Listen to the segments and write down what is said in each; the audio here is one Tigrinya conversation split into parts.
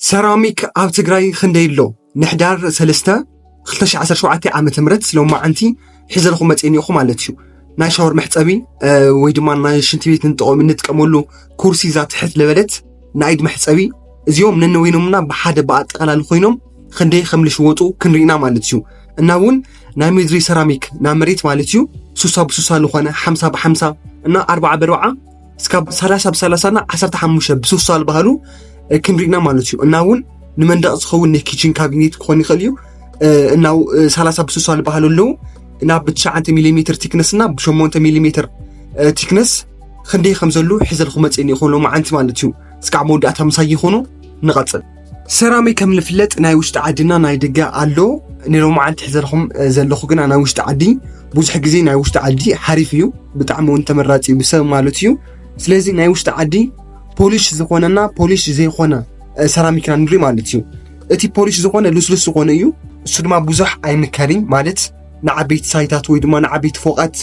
ሰራሚክ ኣብ ትግራይ ክንደይ ኣሎ? ንሕዳር ሰለስተ ክልተ ሺሕ ዓሰርተ ሸውዓተ ዓመተ ምህረት ሎማዓንቲ ሒዘልኹም መፅእኒኹ ማለት እዩ። ናይ ሻወር መሕፀቢ ወይ ድማ ናይ ሽንቲ ቤት እንጥቀመሉ ኩርሲ እዛ ትሕት ለበለት ንኣይድ መሕፀቢ እዚኦም ነነወይኖምና ብሓደ ብኣጠቃላሊ ኮይኖም ክንደይ ከም ልሽወጡ ክንርኢና ማለት እዩ። እና እውን ናይ ምድሪ ሰራሚክ ናብ መሬት ማለት እዩ ሱሳ ብሱሳ ዝኾነ ሓምሳ ብሓምሳ እና ኣርባዓ ብኣርባዓ እስካብ ሰላሳ ብሰላሳ እና ዓሰርተ ሓሙሽተ ብሱሳ ዝበሃሉ ክንርኢና ማለት እዩ። እና እውን ንመንደቕ ዝኸውን ናይ ኪችን ካቢኔት ክኾን ይኽእል እዩ። እና ሰላሳ ብሱሳ ዝበሃሉ ኣለዉ። እና ብትሽዓተ ሚሊሜትር ቲክነስ እና ብሸሞንተ ሚሊሜትር ቲክነስ ክንደይ ከም ዘሉ ሒዘልኹም መፅእኒኹ ሎማዓንቲ ማለት እዩ። እስካብ መወዳእታ ምሳይ ይኹኑ። ንቐፅል። ሰራሚክ ከም ንፍለጥ ናይ ውሽጢ ዓድና ናይ ደገ ኣሎ። ንሎማዓንቲ ሒዘልኹም ዘለኹ ግና ናይ ውሽጢ ዓዲ። ብዙሕ ግዜ ናይ ውሽጢ ዓዲ ሓሪፍ እዩ፣ ብጣዕሚ እውን ተመራፂ እዩ ብሰብ ማለት እዩ። ስለዚ ናይ ውሽጢ ዓዲ ፖሊሽ ዝኾነና ፖሊሽ ዘይኾነ ሰራሚክና ንርኢ ማለት እዩ። እቲ ፖሊሽ ዝኾነ ልስሉስ ዝኾነ እዩ። እሱ ድማ ብዙሕ ኣይምከርን ማለት ንዓበይቲ ሳይታት ወይ ድማ ንዓበይቲ ፎቃት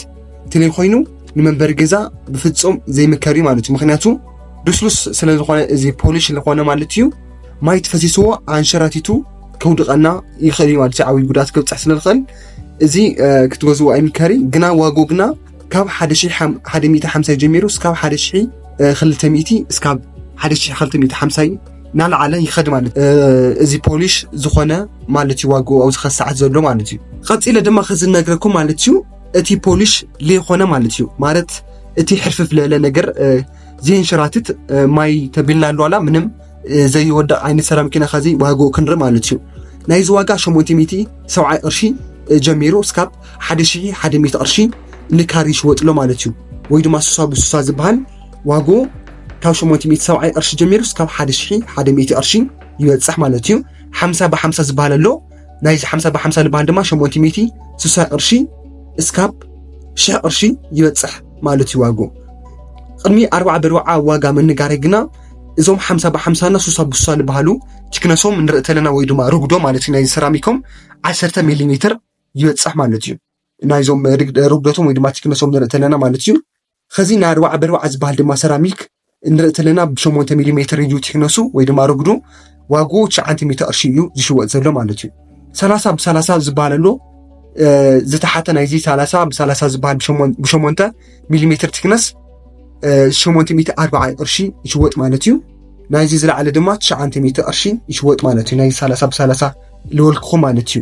እንተለይ ኮይኑ ንመንበሪ ገዛ ብፍፁም ዘይምከር እዩ ማለት እዩ። ምክንያቱ ልስሉስ ስለ ዝኾነ እዚ ፖሊሽ ዝኾነ ማለት እዩ ማይ ተፈሲስዎ ኣንሸራቲቱ ከውድቐና ይኽእል እዩ ማለት እዩ። ዓብይ ጉዳት ከብፅሕ ስለ ዝኽእል እዚ ክትገዝዎ ኣይምከሪ። ግና ዋጎ ግና ካብ ሓደ ሺሕ ሓደ ሚእቲ ሓምሳ ጀሚሩ እስካብ ሓደ ሺሕ ክልተ ሚእቲ እስካብ ሓደ ሺሕ ክልተ ሚእቲ ሓምሳ ናልዓለ ይኸድ ማለት እዩ። እዚ ፖሊሽ ዝኾነ ማለት እዩ ዋግኡ ኣብዚ ኸዚ ሰዓት ዘሎ ማለት እዩ። ቀፂለ ድማ ኸዚ ዝነግረኩም ማለት እዩ እቲ ፖሊሽ ለይኾነ ማለት እዩ ማለት እቲ ሕርፍፍ ለለ ነገር ዘይንሸራትት ማይ ተቢልና ኣለዋላ ምንም ዘይወደቕ ዓይነት ሰራሚክና ኸዚ ዋግኡ ክንርኢ ማለት እዩ። ናይዚ ዋጋ ሸሞንተ ሚእቲ ሰብዓይ ቅርሺ ጀሚሩ እስካብ ሓደ ሺሕ ሓደ ሚእቲ ቅርሺ ንካሪ ይሽወጥሎ ማለት እዩ። ወይ ድማ ሱሳ ብሱሳ ዝበሃል ዋግኡ ካብ ሸሞንተ ሚእቲ ሰብዓይ ቅርሺ ጀሚሩ እስካብ ሓደ ሺሕ ሓደ ሚእቲ ቅርሺ ይበፅሕ ማለት እዩ። ሓምሳ ብሓምሳ ዝበሃል ኣሎ። ናይዚ ሓምሳ ብሓምሳ ዝበሃል ድማ ሸሞንተ ሚእቲ ስሳ ቅርሺ እስካብ ሽሕ ቅርሺ ይበፅሕ ማለት እዩ ዋግኡ። ቅድሚ ኣርባዓ ብኣርባዓ ዋጋ ምንጋረይ ግና እዞም ሓምሳ ብሓምሳ እና ስሳ ብስሳ ዝበሃሉ ቲክነሶም ንርኢ ተለና ወይ ድማ ርጉዶ ማለት እዩ ናይዚ ሰራሚኮም ዓሰርተ ሚሊሜትር ይበፅሕ ማለት እዩ። ናይዞም ርጉደቶም ወይ ድማ ቲክነሶም ንርኢ ተለና ማለት እዩ። ኸዚ ናይ ኣርባዓ ብኣርባዓ ዝበሃል ድማ ሰራሚክ ንርኢ ተለና ብሸሞንተ ሚሊሜትር እዩ ቲክነሱ ወይ ድማ ርጉዱ ዋግኡ ትሽዓተ ሚእቲ ቅርሺ እዩ ዝሽወጥ ዘሎ ማለት እዩ። ሰላሳ ብሰላሳ ዝበሃል ኣሎ ዝተሓተ ናይዚ ሰላሳ ብሰላሳ ዝበሃል ብሸሞንተ ሚሊሜትር ቲክነስ ሸሞንተ ሚእቲ ኣርባዓ ቅርሺ ይሽወጥ ማለት እዩ። ናይዚ ዝለዓለ ድማ ትሽዓተ ሚእቲ ቅርሺ ይሽወጥ ማለት እዩ። ናይ ሰላሳ ብሰላሳ ልበልኩኹም ማለት እዩ።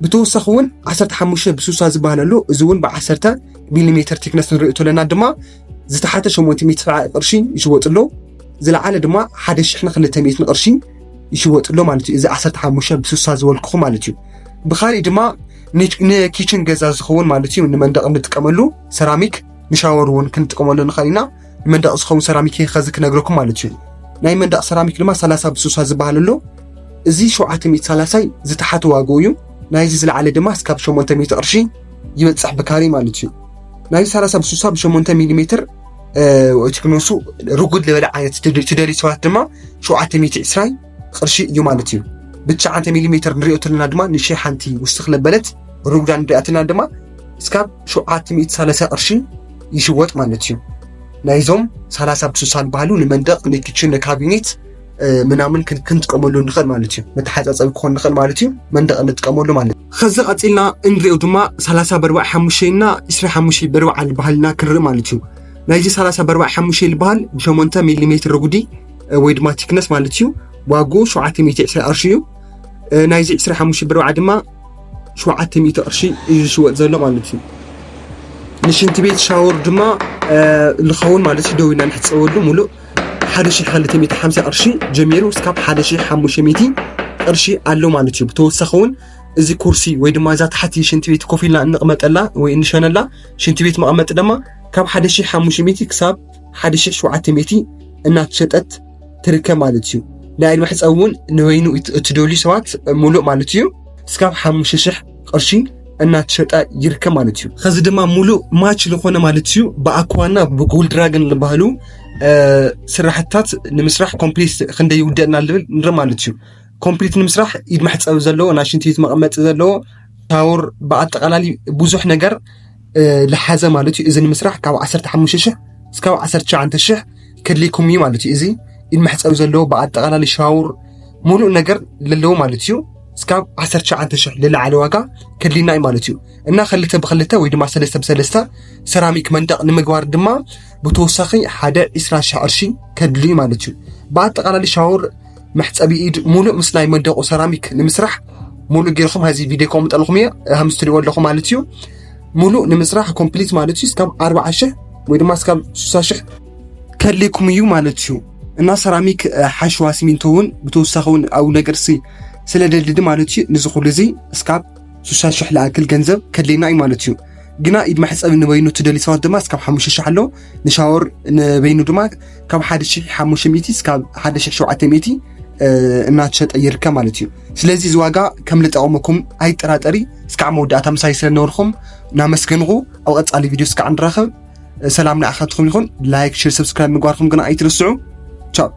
ብተወሳኺ እውን ዓሰርተ ሓሙሽተ ብስሳ ዝበሃል ኣሎ። እዚ እውን ብዓሰርተ ሚሊሜትር ቲክነስ ንሪኦ ተለና ድማ ዝተሓተ ሸሞንተ ሚእቲ ሰብዓ ቅርሺ ይሽወጥ ኣሎ። ዝለዓለ ድማ ሓደ ሽሕ ንክልተ ሚእቲ ቅርሺ ይሽወጥ ኣሎ ማለት እዩ። እዚ ዓሰርተ ሓሙሽተ ብስሳ ዝበልኩኹ ማለት እዩ። ብኻሊእ ድማ ንኪችን ገዛ ዝኸውን ማለት እዩ ንመንደቕ እንጥቀመሉ ሰራሚክ ንሻወር እውን ክንጥቀመሉ ንኽእል ኢና። ንመንደቕ ዝኸውን ሰራሚክ ከዚ ክነግረኩም ማለት እዩ። ናይ መንደቕ ሰራሚክ ድማ ሰላሳ ብስሳ ዝበሃል ኣሎ። እዚ ሸውዓተ ሚእቲ ሰላሳ ዝተሓተ ዋግኡ እዩ። ናይዚ ዝለዓለ ድማ እስካብ ሸሞንተ ሚእቲ ቅርሺ ይበፅሕ ብካሪ ማለት እዩ። ናይ ሰላሳ ብስሳ ብሸሞንተ ሚሊሜትር ቲክነሱ ርጉድ ዝበለ ዓይነት ትደልዩ ሰባት ድማ ሸውዓተ ሚእቲ ዕስራ ቅርሺ እዩ ማለት እዩ። ብትሽዓተ ሚሊሜትር ንሪኦ ተለና ድማ ንሸይ ሓንቲ ውስኽ ለበለት ርጉዳ ንሪኣ ተለና ድማ እስካብ ሸውዓተ ሚእቲ ሰላሳ ቅርሺ ይሽወጥ ማለት እዩ። ናይዞም ሰላሳ ብስሳ ዝበሃሉ ንመንደቕ ንኪችን ንካቢኔት ምናምን ክንጥቀመሉ ንኽእል ማለት እዩ። መተሓፃፀቢ ክኾን ንኽእል ማለት እዩ። መንደቕ እንጥቀመሉ ማለት እዩ። ከዚ ቀፂልና እንሪኦ ድማ ሰላሳ ብኣርባዓ ሓሙሽተ እና ዕስራ ሓሙሽተ ብኣርባዓ ዝበሃልና ክንርኢ ማለት እዩ። ናይዚ ሰላሳ ብኣርባዓ ሓሙሽተ ዝበሃል ብሸሞንተ ሚሊሜትር ርጉዲ ወይ ድማ ቲክነስ ማለት እዩ። ዋግኡ ሸውዓተ ሚእቲ ዕስራ ቅርሺ እዩ። ናይዚ ዕስራ ሓሙሽተ ብኣርባዓ ድማ ሸውዓተ ሚእቲ ቅርሺ እዩ ዝሽወጥ ዘሎ ማለት እዩ። ንሽንቲ ቤት ሻወር ድማ ዝኸውን ማለት እዩ ደው ኢልና ንሕፀበሉ ሙሉእ ሓደ ሽሕ ክልተ ሚእቲ ሓምሳ ቅርሺ ጀሚሩ እስካብ ሓደ ሽሕ ሓሙሽተ ሚእቲ ቅርሺ ኣሎ ማለት እዩ። ብተወሳኺ እውን እዚ ኩርሲ ወይ ድማ እዛ ታሕቲ ሽንቲ ቤት ኮፍ ኢልና እንቕመጠላ ወይ እንሸነላ ሽንቲ ቤት መቐመጢ ድማ ካብ ሓደ ሽሕ ሓሙሽተ ሚእቲ ክሳብ ሓደ ሽሕ ሸውዓተ ሚእቲ እናተሸጠት ትርከብ ማለት እዩ። ናይ መሕፀቢ እውን ንበይኑ እትደልዩ ሰባት ሙሉእ ማለት እዩ እስካብ ሓሙሽተ ሽሕ ቅርሺ እናተሸጠ ይርከብ ማለት እዩ። ከዚ ድማ ሙሉእ ማች ዝኾነ ማለት እዩ ብኣኳና ብጎልድ ድራገን ዝበሃሉ ስራሕትታት ንምስራሕ ኮምፕሊት ክንደይ ይውደእና ልብል ንርኢ ማለት እዩ። ኮምፕሊት ንምስራሕ ኢድ መሕፀቢ ዘለዎ ናይ ሽንቲ ቤት መቐመጢ ዘለዎ ሻወር ብኣጠቃላሊ ብዙሕ ነገር ዝሓዘ ማለት እዩ። እዚ ንምስራሕ ካብ ዓሰርተ ሓሙሽተ ሽሕ እስካብ ዓሰርተ ትሽዓተ ሽሕ ከድልየኩም እዩ ማለት እዩ። እዚ ኢድ መሕፀቢ ዘለዎ ብኣጠቃላሊ ሻወር ሙሉእ ነገር ለለዎ ማለት እዩ። እስካብ ዓሰርተ ትሽዓተ ሽሕ ልለዓለ ዋጋ ከድልዩና እዩ ማለት እዩ። እና ክልተ ብክልተ ወይ ድማ ሰለስተ ብሰለስተ ሰራሚክ መንደቕ ንምግባር ድማ ብተወሳኺ ሓደ ዒስራ ሽሕ ቅርሺ ከድልዩ ማለት እዩ። ብኣጠቓላሊ ሻወር፣ መሕፀቢ ኢድ ሙሉእ ምስ ናይ መንደቑ ሰራሚክ ንምስራሕ ሙሉእ ጌርኩም ሀዚ ቪድዮ ከምጠልኹም እየ ሃምስ ትሪእዎ ኣለኹ ማለት እዩ። ሙሉእ ንምስራሕ ኮምፕሊት ማለት እዩ እስካብ ኣርባዓ ሽሕ ወይ ድማ እስካብ ስሳ ሽሕ ከድልየኩም እዩ ማለት እዩ። እና ሰራሚክ፣ ሓሸዋ፣ ሲሚንቶ እውን ብተወሳኺ እውን ኣብ ነገር ሲ ስለደልድ ማለት እዩ። ንዚ ኩሉ እዚ እስካብ ስሳ ሽሕ ለኣክል ገንዘብ ከድልየና እዩ ማለት እዩ። ግና ኢድ መሕፀቢ ንበይኑ ትደልዩ ሰባት ድማ እስካብ ሓሙሽተ ሽሕ ኣሎ። ንሻወር ንበይኑ ድማ ካብ ሓደ ሽሕ ሓሙሽተ ሚእቲ እስካብ ሓደ ሽሕ ሸውዓተ ሚእቲ እናተሸጠ ይርከብ ማለት እዩ። ስለዚ እዚ ዋጋ ከም ልጠቐመኩም ኣይጠራጠሪ። እስካዕ መወዳእታ ምሳይ ስለነበርኩም እናመስገንኹ ኣብ ቀፃሊ ቪድዮ እስካዕ ንራኸብ። ሰላም ንዓኻትኩም ይኹን። ላይክ፣ ሼር፣ ሰብስክራይብ ምግባርኩም ግና ኣይትረስዑ። ቻው።